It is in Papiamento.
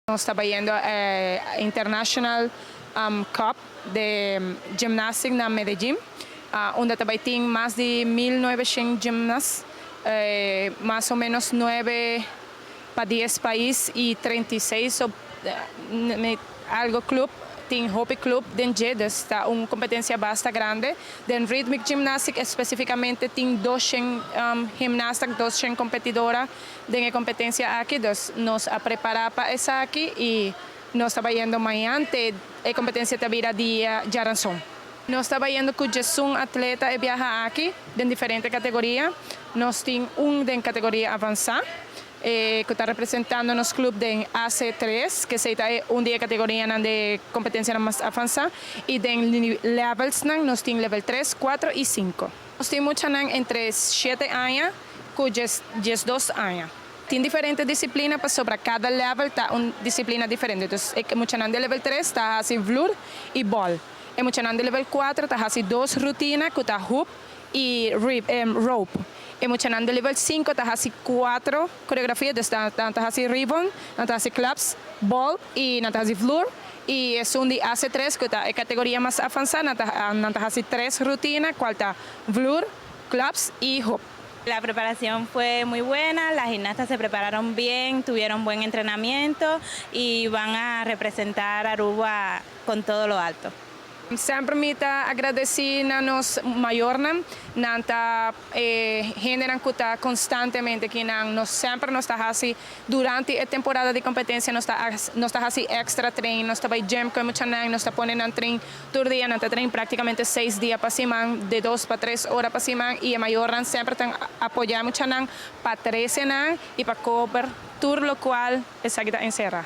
Nos ta bayendo International Cup di Gymnastics na Medellin, unda tambe tin mas di 1900 gymnasts, mas o menos 9 pa 10 pais y 36 algo club, tin hopi club den dje, ta un competencia basta grandi. Den Rhythmic Gymnastics specificamente tin 200 gimnasta, 200 competidora den competencia aki, dus nos a prepara pa esaki y nos ta bayendo mañan, e competencia ta bira dia diaranson. Nos ta bayendo cu 11 atleta e biaha aki, den diferente categoria. Nos tin un den categoria avansa, cu ta representando nos club di AC3, cu ta un di e categoria di competencia mas avansa, y den levels nos tin level 3, 4 y 5. Nos tin mucha entre 7 aña cu 12 aña. Tin diferente disciplina, pasobra cada level ta un disciplina diferente. Anto, mucha di level 3 ta haci vloer y ball. Y mucha di level 4 ta haci dos rutina, cu ta hoop y rope. Y mucha di level 5 ta haci cuater coreografia, anto ta haci ribbon, ta haci claps, ball y ta haci vloer. Y esun di AC3, cu ta e categoria mas avansa, ta haci tres rutina, cual ta vloer, claps y hoop. La preparación fue muy buena, las gimnastas se prepararon bien, tuvieron buen entrenamiento y van a representar Aruba con todo lo alto. Semper mi ta agradeci na nos mayornan, nan ta hendenan cu ta constantemente cu nan, nos semper nos ta haci durante e temporada di competencia, nos ta haci extra train, nos ta bay gym cu mucha nan, nos ta pone nan train tur dia, nan ta train practicamente 6 dia pa siman, di 2 pa 3 ora pa siman, y e mayornan semper ta apoya mucha nan pa trece nan y pa cover tur locual esaki ta encera.